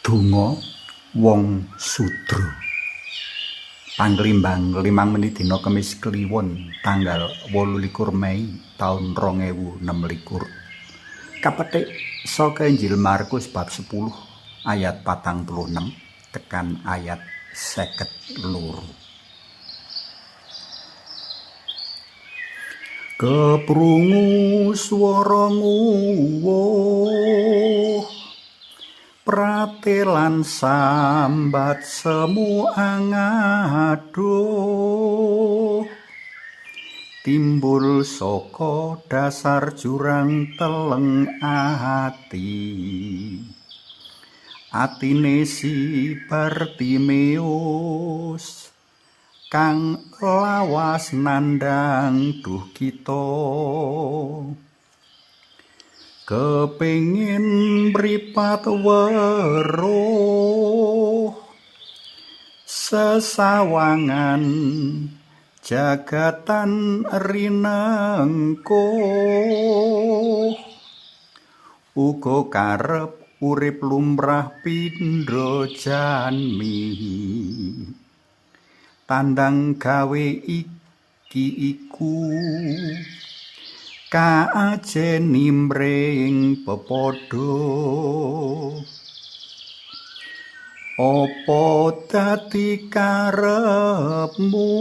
Donga wong sudra. Panglimbang 5 menit dina Kemis Kliwon tanggal 28 Mei taun 2026. Kapetik saka Injil Markus bab 10 ayat 46 tekan ayat 52. Keprungu swara nguwuh pratelan sambat semu angaduh, timbul saka dasar jurang teleng ati. Atine si Bartimeus kang lawas nandhang duh kita, kepengin mripat weruh sesawangan jagatan rinengkuh, uga karep urip lumrah pindha janmi. Tandang gawe iki iku kaajeni mring pepadha. Apa dadi karepmu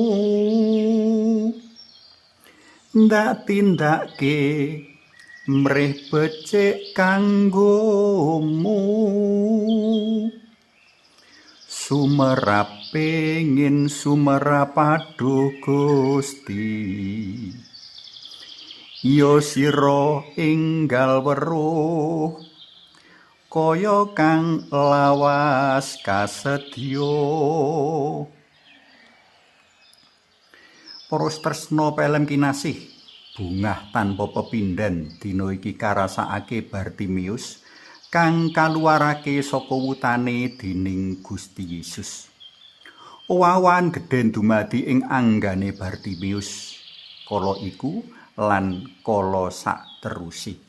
ndak tindake mrih becik kanggomu? Sumerap pengin sumerap aduh Gusti, ya sira enggal weruh kaya kang lawas kasedya. Para tresna pelem kinasih, bungah tanpa pepindhan dina iki karasakake Bartimius kang kaluwarake saka wutane dening Gusti Yesus. Owah-owahan gedhen dumadi ing anggane Bartimius kala iku lan kala sakteruse.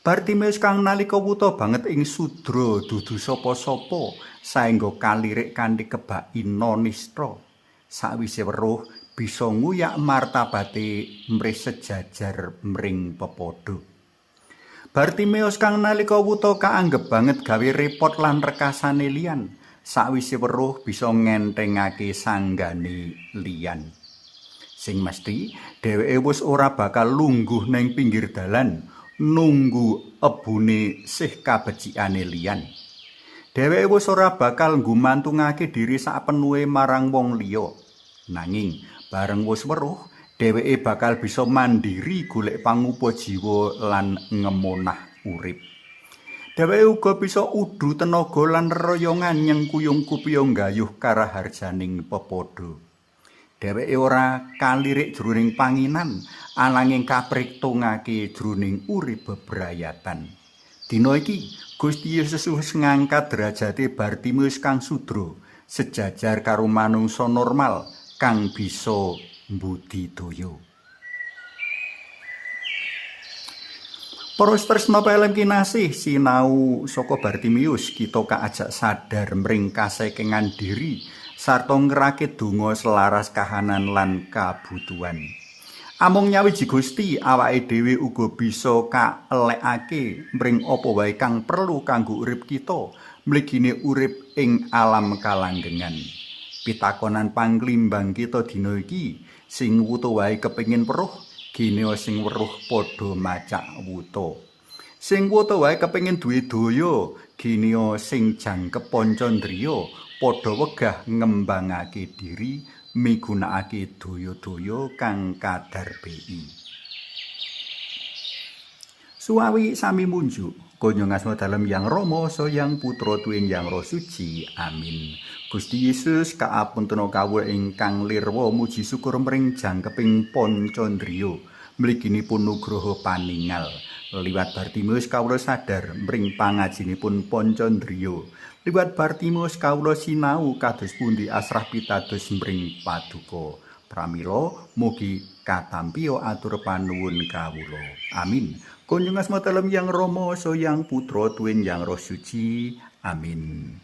Bartimeus kang nalika wuta banget ing sudra dudu sapa-sapa saengga kalirik kanthi kebak ina nista. Sakwise weruh bisa nguyak martabate mrih sejajar mring pepadha. Bartimeus kang nalika wuta kaanggep banget gawe repot lan rekasane liyan, sakwise weruh bisa ngenthengake sanggane liyan. Sing mesti dheweke wis ora bakal lungguh ning pinggir dalan nunggu ebune sih kabecikane liyan. Dheweke wis ora bakal nggumantungake diri sapenuhe marang wong liya. Nanging bareng wis weruh, dheweke bakal bisa mandiri golek pangupa jiwa lan ngemonah urip. Dheweke uga bisa udu tenaga lan reroyongan nyengkuyung kupya nggayuh karaharjaning pepadha. Dheweke ora kalirik jroning panginan, ananging kaprintungake jroning urip bebrayatan. Dina iki Gusti Yesus wis ngangkat derajate Bartimeus kang sudra sejajar karo manungsa normal kang bisa mbudidaya. Para tresna pelem kinasih, sinau saka Bartimius kita kaajak sadar mring kasekengan diri sarta ngrakit donga selaras kahanan lan kabutuhan. Amung nyawiji Gusti, awake dhewe uga bisa kaelekake mring apa wae kang perlu kanggo urip kita, mligine urip ing alam kalanggengan. Pitakonan panglimbang kita dina iki, sing wuta wae kepengin weruh, gene sing weruh padha macak wuta. Sing wuta wae kepengin duwe daya, gene sing jangkep pancandriya padha wegah ngembangake diri migunakake daya-daya kang kadarbei. Suwawi sami munjuk. Kunjung asma dalem Yang Rama, Sang Putra tuwin Yang Roh Suci. Amin. Gusti Yesus, kaapuntena kawula ingkang lirwa muji syukur mring jangkeping pancandriya mliginipun nugroho paningal. Liwat Bartimeus kawula sadar mring pangajinipun pancandriya. Liwat Bartimeus kawula sinau kados pundi asrah pitados mring paduka. Pramila mugi katampiya atur panuwun kawula. Amin. Kunjung asma dalem Yang Rama, Sang Putra tuwin Yang Roh Suci. Amin.